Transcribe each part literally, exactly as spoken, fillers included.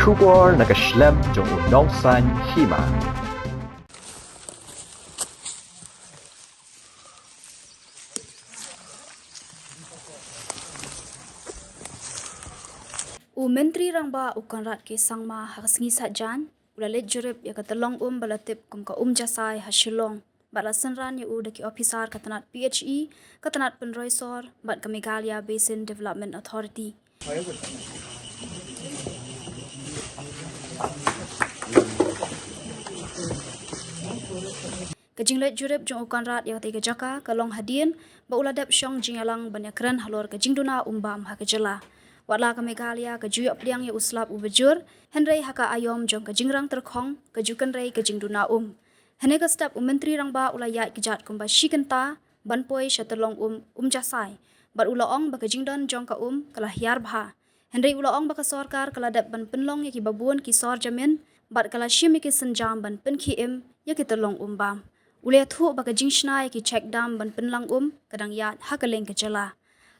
Khubor na ka shlem jong u nongsaiñ hima. U Myntri Rangbah u Conrad K Sangma ha ka sngi Saitjaiñ u la leit jurip ïa ka tyllong um ba la tip kum ka Um Jasai ha Shillong, bad la synran ïa u da ki ophisar ka tnat P H E, ka tnat pynroi sor bad ka Meghalaya Basin Development Authority. Ka jingleit jurip jong u Conrad ïa katei ka jaka ka long hadien ba u la dep shong jingïalang ban ïakren halor ka jingduna um bam ha ka jylla. Wat la ka Meghalaya ka ju ïoh pdiang ïa u slap uba jur, hynrei ha ka aïom jong ka jingrang tyrkhong ka ju kynrei ka jingduna um. Hynne ka step u Myntri Rangbah u la ïaid kjat kumba shi kynta ban poi sha tyllong um Um Jasai, bad u la ong ba ka jingdon jong ka um ka la hiar bha. Hynrei u la ong ba ka sorkar ka la dep ban pynlong ïa kiba bun ki sor jamin bad ka la shim ïa ki sienjam ban pynkhie im ïa ki tyllong um bam. U la ïathuh ba ka jingshna ïa ki check dam ban pynlang um ka dang ïaid ha kylleng ka jylla.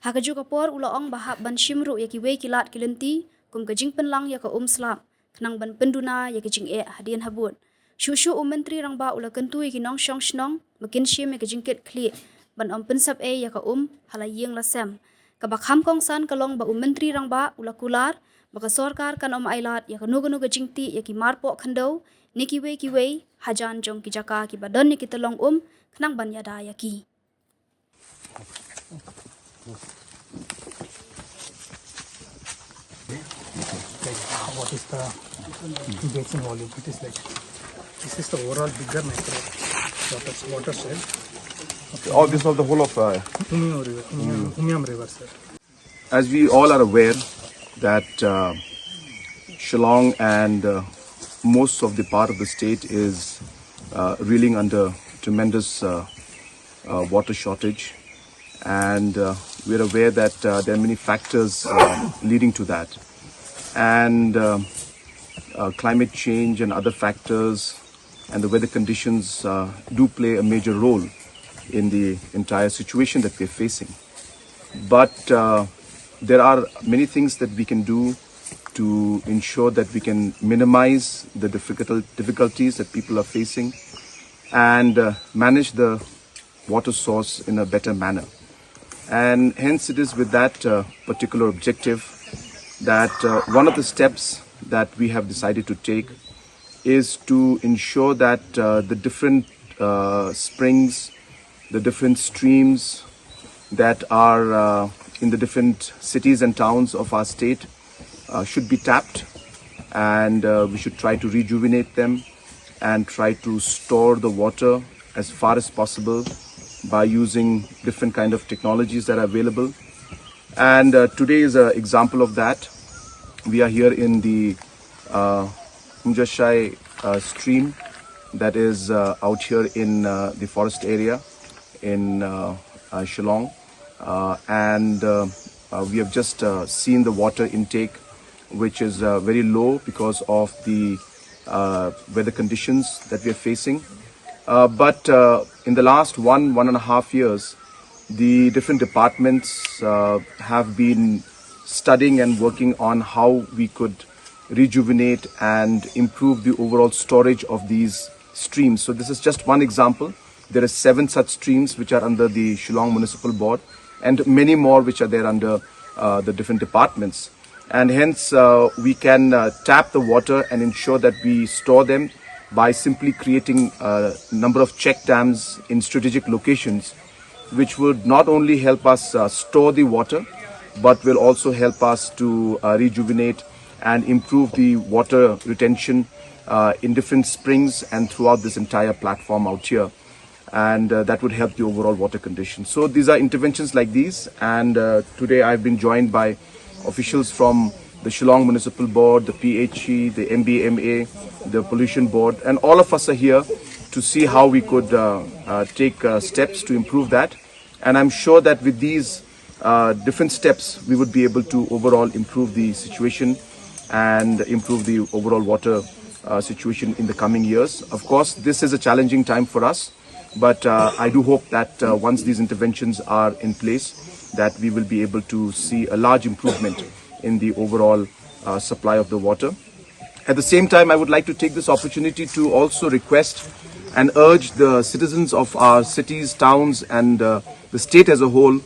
Ha kajuh ka por u la ong ba hap ban shim ruh ïa kiwei ki lad ki lynti kum ka jingpynlang ïa ka um slap khnang ban pynduna ïa ka jingeh hadien habud. Shuh shuh u Myntri Rangbah u la kyntu ïa ki nongshong shnong ba kin shim ïa ka jingkit khlieh ban ym pynsep ei ïa ka um ha la ïing la sem. Kaba kham kongsan ka long ba u Myntri Rangbah u la kular ba ka sorkar kan ym ailad ïa kano kano ka jingtih ïa ki marpoh khyndew ne kiwei kiwei hajan jong ki jaka kiba don ïa ki tyllong um khnang ban ïada ïa ki. Like, what is the basin volume? It is like, this is the overall bigger micro water, watershed. All this of the whole of, uh, Umiam River, Umiam, Umiam River, sir. As we all are aware that, uh, Shillong and, uh, most of the part of the state is, uh, reeling under tremendous, uh, uh, water shortage, and, uh, we're aware that, uh, there are many factors, uh, leading to that, and, uh, uh, climate change and other factors and the weather conditions, uh, do play a major role in the entire situation that we're facing. But, uh, there are many things that we can do to ensure that we can minimize the difficult, difficulties that people are facing and, uh, manage the water source in a better manner. And hence it is with that, uh, particular objective that, uh, one of the steps that we have decided to take is to ensure that, uh, the different, uh, springs, the different streams that are, uh, in the different cities and towns of our state, uh, should be tapped, and, uh, we should try to rejuvenate them and try to store the water as far as possible by using different kind of technologies that are available. And, uh, today is an example of that. We are here in the, uh, Umjashai, uh, stream that is, uh, out here in, uh, the forest area in, uh, uh, Shillong. Uh, and, uh, uh, we have just, uh, seen the water intake, which is, uh, very low because of the, uh, weather conditions that we are facing. Uh, but, uh, in the last one, one and a half years, the different departments, uh, have been studying and working on how we could rejuvenate and improve the overall storage of these streams. So this is just one example. There are seven such streams which are under the Shillong Municipal Board, and many more which are there under, uh, the different departments. And hence, uh, we can, uh, tap the water and ensure that we store them by simply creating a number of check dams in strategic locations, which would not only help us, uh, store the water, but will also help us to, uh, rejuvenate and improve the water retention, uh, in different springs and throughout this entire platform out here. And, uh, that would help the overall water condition. So these are interventions like these, and, uh, today I've been joined by officials from the Shillong Municipal Board, the P H E, the M B M A, the Pollution Board, and all of us are here to see how we could, uh, uh, take, uh, steps to improve that. And I'm sure that with these, uh, different steps, we would be able to overall improve the situation and improve the overall water, uh, situation in the coming years. Of course, this is a challenging time for us, but, uh, I do hope that, uh, once these interventions are in place, that we will be able to see a large improvement in the overall, uh, supply of the water. At the same time, I would like to take this opportunity to also request and urge the citizens of our cities, towns, and uh, the state as a whole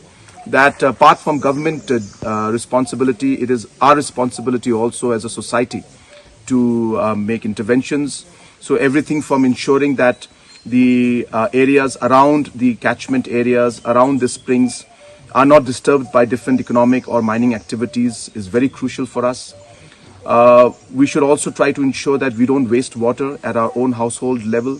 that uh, apart from government uh, uh, responsibility, it is our responsibility also as a society to uh, make interventions. So everything from ensuring that the uh, areas around the catchment areas, around the springs, are not disturbed by different economic or mining activities is very crucial for us. Uh, we should also try to ensure that we don't waste water at our own household level.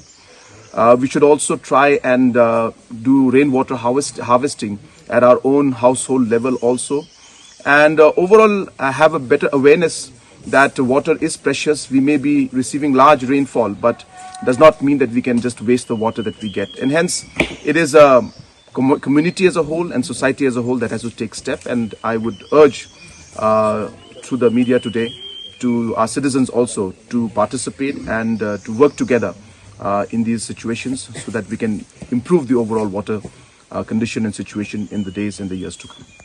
Uh, we should also try and uh, do rainwater harvest, harvesting at our own household level also. And uh, overall, uh, have a better awareness that water is precious. We may be receiving large rainfall, but does not mean that we can just waste the water that we get. And hence, it is a com- community as a whole and society as a whole that has to take step. And I would urge uh, through the media today to our citizens also to participate and uh, to work together uh, in these situations so that we can improve the overall water uh, condition and situation in the days and the years to come.